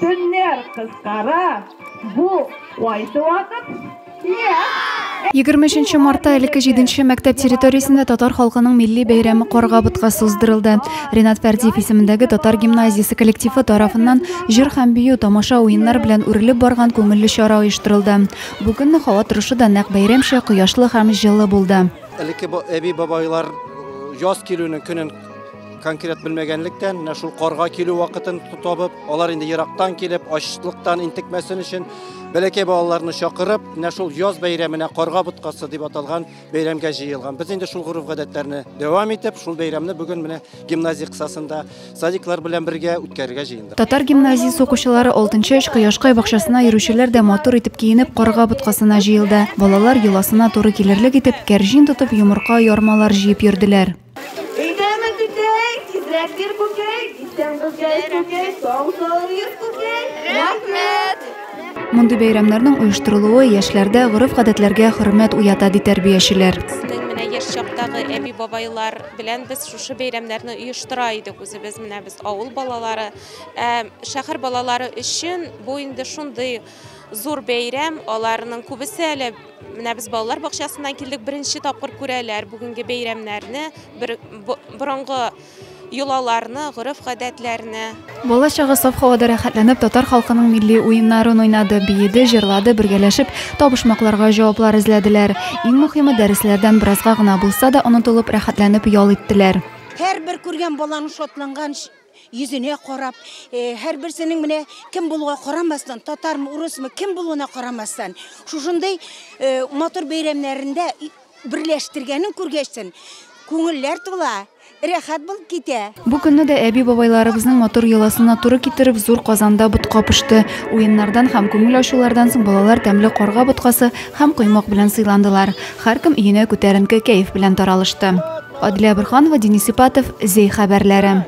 Төннәр кыскара, бу кайсы вакыт? 23 мартта элекке 7 мәктәп территориясендә татар халкының милли бәйрәме Карга боткасы уздырылды. Ринат Фәрдиев исемендәге татар гимназиясе коллективы тарафыннан җыр һәм бию, тамаша, уеннар белән үрелеп барган күңелле чара оештырылды. Бу көнне һава торышы да нәкъ бәйрәмчә кояшлы һәм җылы булды. Элекке әби-бабайлар яз килүнең көнен конкрет белмәгәнлектән, менә шул карга килү вакытын табып, алар инде ерактан килеп, ачлыктан интекмәсен өчен бәләкәй балаларны чакырып, менә шул яз бәйрәменә Карга боткасы дип аталган бәйрәмгә җыелган. Без инде шул гореф-гадәтләрне дәвам итеп, шул бәйрәмне бүген менә гимназия кысасында садиклар белән бергә үткәрергә җыендык. Татар гимназиясе укучылары 6 Кояшкай бакчасына йөрүчеләр дә матур итеп киенеп Карга боткасына җыелды. Балалар йоласына туры килерлек итеп кәрҗин тотып йомырка, ярмалар җыеп йөрделәр. Өйдәме түтәй, тизрәк бир күкәй, исән кызгай күкәй, сау салыр йөз күкәй. Рәхмәт! Мондый бәйрәмнәрнең оештырылуы яшьләрдә гореф-гадәтләргә хөрмәт уята, ди тәрбиячеләр. Безнең менә яшь чактагы әби-бабайлар белән без шушы бәйрәмнәрне оештыра идек үзебез, менә без авыл балалары. Ә шәһәр балалары өчен бу инде шундый зур бәйрәм, аларның күбесе әле менә без балалар бакчасыннан килдек, беренче тапкыр күрәләр бүгенге бәйрәмнәрне, бер борынгы йолаларны, гореф-гадәтләрне. Бала чага саф һавада рәхәтләнеп татар халкының милли уеннарын уйнады, биеде, җырлады, бергәләшеп табышмакларга җаваплар эзләделәр. Иң мөһиме дәресләрдән беразга гына булса да онытылып, рәхәтләнеп ял иттеләр. Һәрбер күргән баланың шатланган йөзенә карап, һәрберсенең менә кем булуга карамастан, татармы, урысмы, кем булуына карамастан, шушындый матур бәйрәмнәрендә берләштергәнен күргәчтен, күңелләр тула, рәхәт булып китә. Бу көнне дә әби-бабайларыбызның матур йоласына туры китереп, зур казанда ботка пошты. Уеннардан һәм күңел ачулардан соң балалар тәмле карга боткасы һәм коймак белән сыйландылар. Һәркем өенә күтәренке кәеф белән таралышты. Аделя Бурханова, Денис Ипатов, Зәй хәбәрләре.